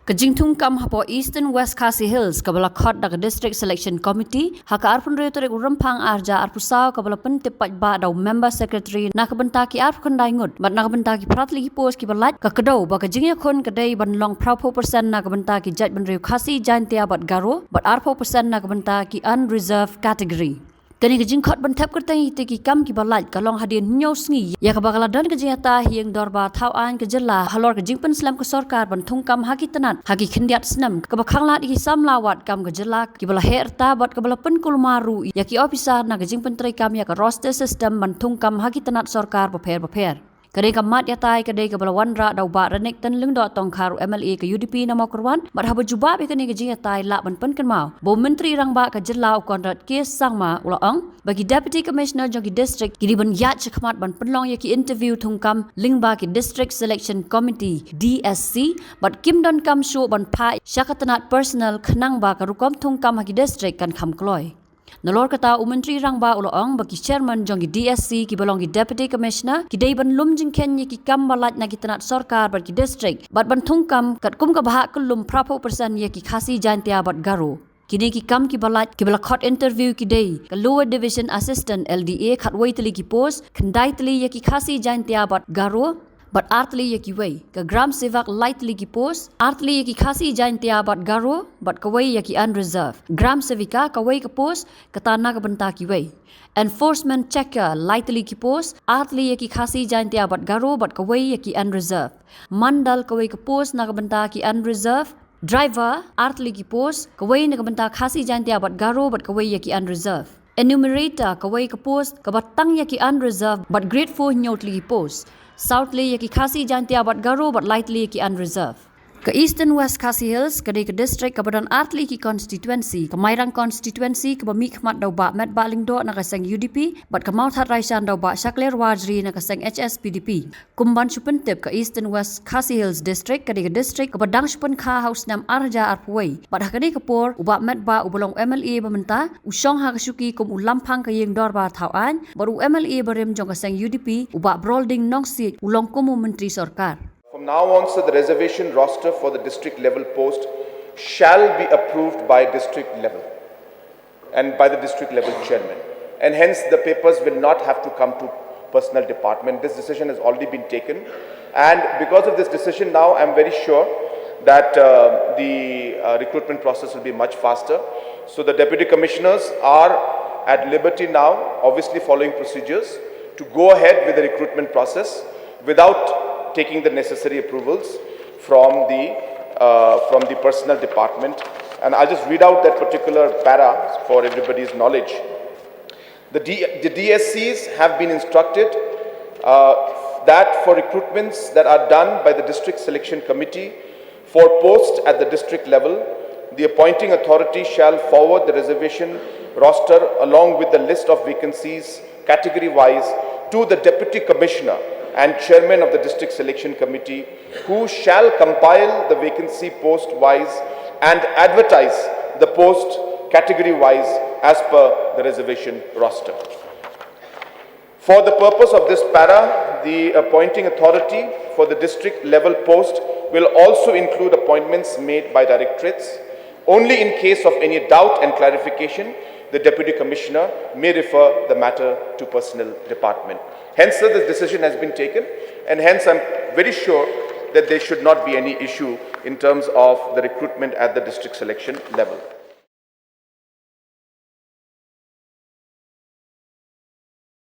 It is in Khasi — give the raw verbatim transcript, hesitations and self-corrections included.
Ka jingthung kam hapoh Eastern West Khasi Hills kaba la khot da ka District Selection Committee ha ka arphew hynriew tarik u Rymphang arhajar arphew saw kaba la pyntip paidbah da u Member Secretary na ka bynta ki arphew khyndai ngut bad na ka bynta ki phra tylli ki post kiba lait, ka kdew ba ka jingïakhun ka dei ban long phraphew percent na ka bynta ki jaitbynriew Khasi, Jaintia bad Garo bad arphew percent na ka bynta ki unreserved category. Kane ka jingkhot ban thep kyrteng ïa kita ki kam kiba lait ka long hadien hynñiew sngi ïa kaba ka la don ka jingïatai ha ïing dorbar thaw aiñ ka jylla halor ka jingpynslem ka sorkar ban thung kam ha ki tnat ha ki khyndiat snem, kaba khanglad ïa ki samla wad kam ka jylla kiba la heh rta bad kaba la pynkulmar ruh ïa ki ophisar na ka jingpyntreikam ïa ka roster system ban thung kam ha ki tnat sorkar bapher bapher. Kane ka mat ïatai ka dei kaba la wanrah da u Bah Renikton Lyngdoh Tongkhar, u M L A ka U D P na Mawkyrwat, bad haba jubab ïa kane ka jingïatai, lah ban pynkynmaw ba u Myntri Rangbah ka jylla, u Conrad K Sangma, u la ong ba ki Deputy Commissioner jong ki district ki dei ban ïaid shakhmat ban pynlong ïa ki interview thung kam lyngba ki District Selection Committee, D S C, bad kim donkam shuh ban phah sha ka tnat personnel khnang ba ka rukom thung kam ha ki district kan kham kloi. Nalor kata, u Myntri Rangbah u la ong ba ki chairman jong ki D S C kiba long ki Deputy Commissioner ki dei ban lum jingkheiñ ïa ki kam ba lait na ki tnat sorkar bad ki district bad ban thung kam katkum ka bhah kyllum phraphew percent ïa ki Khasi, Jaintia bad Garo. Kine ki kam kiba lait kiba la khot interview ki dei ka Lower Division Assistant, L D A, khatwei tylli ki post, khyndai tylli ïa ki Khasi, Jaintia bad Garo bad ar tylli ïa kiwei, ka Gram Sevak, lai tylli ki post, ar tylli ïa ki Khasi, Jaintia bad Garo bad kawei ïa ki unreserved. Gram Sevika, kawei ka post, kata na ka bynta kiwei. Enforcement Checker, lai tylli ki post, ar tylli ïa ki Khasi, Jaintia bad Garo bad kawei ïa ki unreserved. Mandal, kawei ka post na ka bynta ki unreserved. Driver, ar tylli ki post, kawei na ka bynta Khasi, Jaintia bad Garo bad kawei ïa ki unreserved. Enumerator, kawei ka post kaba tang ïa ki unreserved bad Grade four, hynñiew tylli ki post, saw tylli ïa ki Khasi, Jaintia bad Garo bad lai tylli ïa ki unreserved. Ka Eastern West Khasi Hills ka dei ka district kaba don ar tylli ki constituency, ka Mairang constituency kaba mihkhmat da u Bah Metbah Lyngdoh na ka seng U D P bad ka Mawthadraishan da u Bah Shakliar Warjri na ka seng H S P D P. Kum ban shu pyntip, ka Eastern West Khasi Hills District ka dei ka district kaba dang shu pynkha ha u snem arhajar arphew wei bad ha kane ka por u Bah Metbah uba long M L A ba mynta u shong ha ka shuki kum u lamphang ka ïing dorbar thaw aiñ bad u M L A barim jong ka seng U D P, u Bah Brolding Nongsiej, u long kum u Myntri Sorkar. From now on, so the reservation roster for the district level post shall be approved by district level and by the district level chairman. And hence, the papers will not have to come to personnel department. This decision has already been taken. And because of this decision now, I'm very sure that uh, the uh, recruitment process will be much faster. So the deputy commissioners are at liberty now, obviously following procedures, to go ahead with the recruitment process without taking the necessary approvals from the, uh, from the personnel department. And I'll just read out that particular para for everybody's knowledge. The, D, the D S Cs have been instructed uh, that for recruitments that are done by the District Selection Committee for posts at the district level, the appointing authority shall forward the reservation roster along with the list of vacancies category wise to the Deputy Commissioner and Chairman of the District Selection Committee, who shall compile the vacancy post wise and advertise the post category wise as per the reservation roster. For the purpose of this para, the appointing authority for the district level post will also include appointments made by directorates. Only in case of any doubt and clarification, the Deputy Commissioner may refer the matter to Personnel Department. Hence, sir, this decision has been taken, and hence I'm very sure that there should not be any issue in terms of the recruitment at the district selection level.